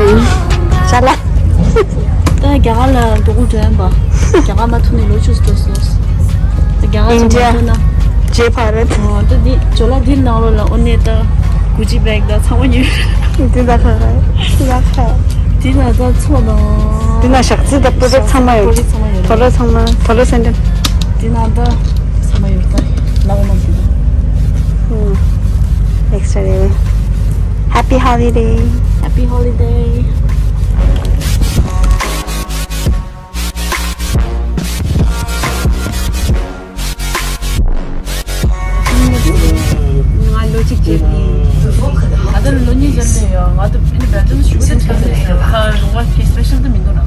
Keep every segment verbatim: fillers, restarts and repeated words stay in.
ཅ་ལག་ད་རྒྱ་གར་ལ་འགྲོ་དགོས་དྲན་པ། རྒྱ་གར་མ་ཐུག་ནས་ལོ་བཅུ་ཙམ་འགྲོ་སོང་། ད་རྒྱ་གར་ཅིག་མ་ཐུག་ན། India J Bharat། ཨོ་ད་འདི་ཇོ་ལ་འདི་ནང་ལོགས་ལ་ཨོ་ནེ་ད་Gucci bag ད་ཚང་མ་ཉོས། འདི་ད་ཁ་ཁ་འདི་ད་ཁ། འདི་ན་ད་ཚོགས་དང་། འདི་ན་ཞག་རྩི་ད་པོ་རེ་ཚང་མ་ཡོད། པོ་རེ་ཚང་མ་ཡོད། ཕོ་རེ་ཚང་མ་ཕོ་རེ་སེན་ཏན། འདི་ན་ད་ཚང་མ་ཡོད། ད་ལ་བ་མ་འདི་ད། ཨུམ། Extra day. Happy holiday. Happy holiday. ང་ལོ་གཅིག་བྱས་པའི། ང་ད་ལོ་གཉིས་ཙམ་ལས་ཡོད། ང་ད་ཨ་ནི་བེལ་ཇམ་ཞུ་ས་ཆགས་ནས་ཁ་རུང་བ་ཁྱེད་སི་པེ་ཤལ་ད་མི་འདུག་ན།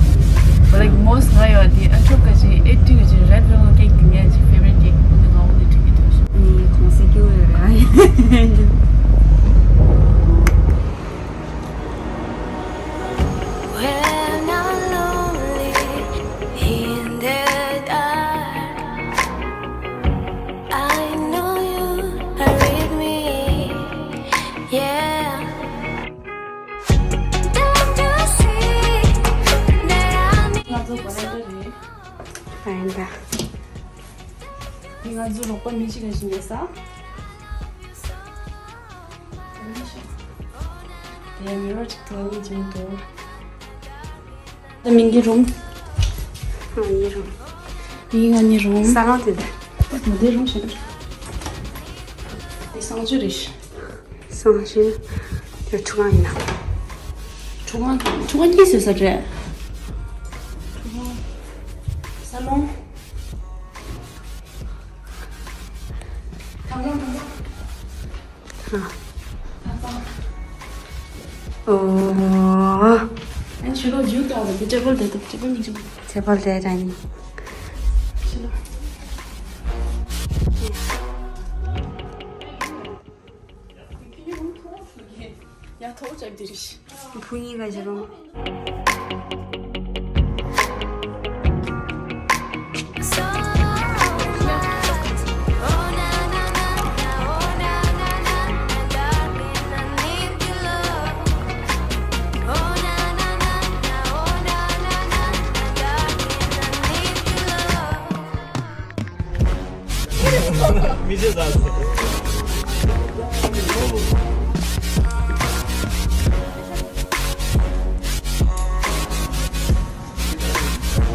But like most ང་ཡོད་དེ་ཨ་ཁྲོ་ཀ་ཅི་ཨེ་ཊི་ཀ་ཅི་རེད་ཝེལ་ཝེཊ་ཁེག་དེ་ངའི་ཅི་ཕེ་ཝ་རེཊ་ཁེག་དེ་ང་འོ་དེ་འགྲིག་གི་འདུག་ཞུ། ཨུམ། གོང་ས་སྐྱོ་ཡོད་རེད། When I'm lonely in the dark, I know you are with me, yeah. Don't you see that I need you so? ཨ་ཡིན་ད། ང་ཚོ་རོགས་པ་མི་གཅིག་ལ་ཞིག་ཡོད་ས། དེ་མི་རོ་གཅིག་ཏུ་ངེས་ཀྱི་མི་འདུག་ད་མིང་གི་རུང་། ང་གཉིས་རུང་། མིང་ང་གཉིས་རུང་། ས་ལོང་དེ་དེ། མ་དེ་རུང་ཞིག་དེ་གསང་སྤྱོད་རེད། གསང་སྤྱོད་དེ་ཁྲུ་གང་ཡིན་ན། ཁྲུ་གང་ཁྲུ་གང་གཉིས་ཟེར་ས་རེད། ཁྲུ་གང་། ས་ལོང་། ཐང་ཐང་ཐང་ཐང་། ཨོ། ཨན་ཆུ་ལོ་ཇུ་ཏོ་ལ་ཅེ་བལ་དེ་ཏོ་ཅེ་བལ་ནི་ཅུ། ཅེ་བལ་དེ་ར་ནི། ཆུ་ལོ། ཡ་ཐོག་ཅག་དེ་རིགས། ཕུ་ཉིན་ག་ཞིག་རོ། མི་ཚེ་ཟ་སོང་།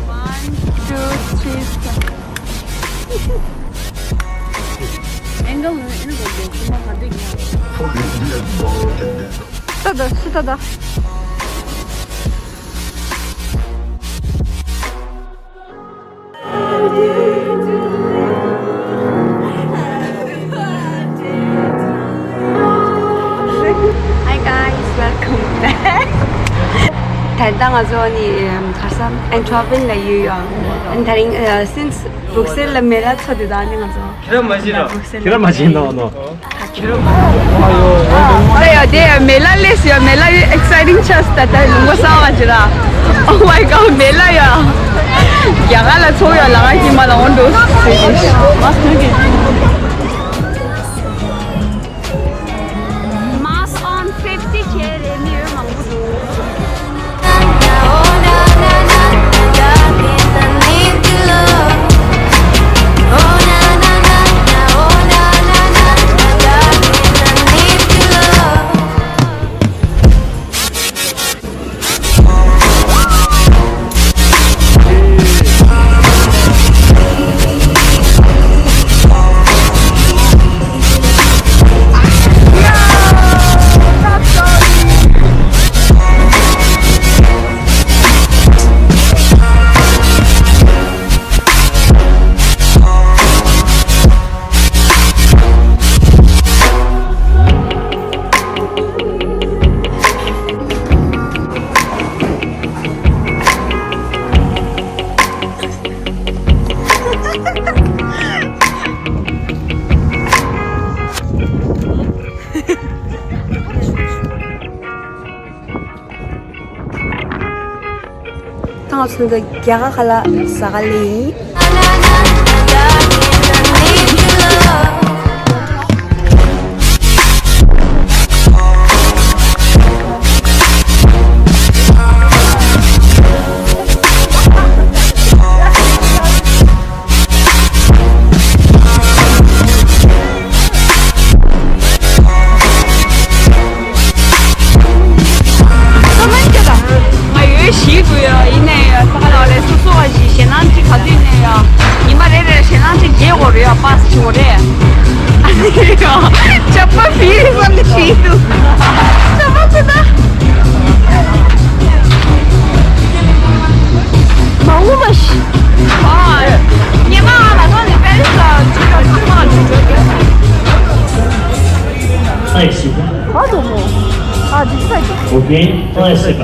One, two, three, four. ཨེང་གལ་ནི་ཨེ་ནི་གོ་གོ་ཁུ་མ་ག་འདི་གི། ད་ད་ཤི་ད་ད། Hi guys, welcome back. ད་ལྟ་ང་ཚོ་ནི་ཁར་སང་ཨན་ཊི་ཝར་པན་ལ་ཡོད་ཡོད། ཨན་ད་རིང་since བྷུ་རུག་སེལ་ལ་མེ་ལ་ཚོ་དེ་དག་ནི་ང་ཚོ་ཁྱེད་རང་མ་ཤེས་ནོ། ཁྱེད་རང་མ་ཤེས་ནོ་ནོ། ཨ་ཡོ་ད་ཡ་དེ་ཡ་མེ་ལ་ལས་ཡ་མེ་ལ་ཡ་ཨེག་སའི་ཊིང་ཆགས་ད་ད་ལུང་པ་སང་བ་ཅི་ར། Oh my god མེ་ལ་ཡ། རྒྱ་གར་ལ་ཚོགས་ཡ་ལ་ག་གི་མ་ལ་འོང་འགྲོ་ཟེར་གི། Mask on fifty བྱས་རེད་མི་ཡོད་མང་པོ་འདུག་ད་ང་ཚོ་འདི་རྒྱ་གར་ཁ་ལག་ཟ་ག་སླེབས་ཡིན། ཡིན་འདུག་ཚོ་མ་ཚོ་ད། མ་འོངས་པ་ཞིག་ཉི་མ་ང་ལ་ཐོག་ནས་པེ་རི་སི་ལ་འགྲོ་རྒྱུ་ཐག་མ་འགྲོ་རྒྱུ། ཨ་ཡེ་སི། ག་དུ་མོ། ཨ་འདི་ཚ་ཅིག་ཨོ་ཁེ། ཨ་ཡེ་སི་པ།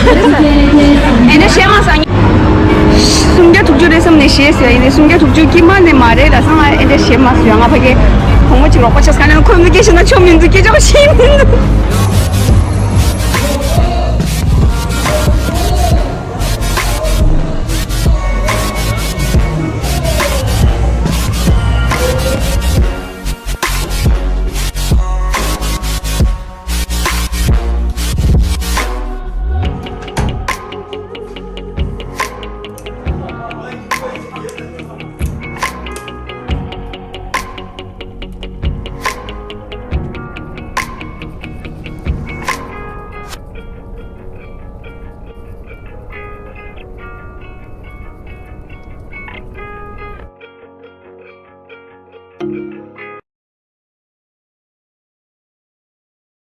ཨེ་ནས་བཤད་མ་སང་། སུམ་བརྒྱ་དྲུག་ཅུ་རེད་བསམ་ནས་བཤད་ཟེར་ཡིན་ནས་སུམ་བརྒྱ་དྲུག་ཅུ་དཀྱིལ་མ་ནས་མ་རེད་ལ་སང་ཨེ་འདྲ་བཤད་མ་སོང་ཡ། ང་ཕ་གི་བུ་མོ་ཅིག་རོགས་པ་བྱས་ཁ་ནས་ཁོས་མི་སྐད་ཤེས་ན་ཆོ་མི་འདུག་སྐད་ཆ་བཤད་མི་འདུག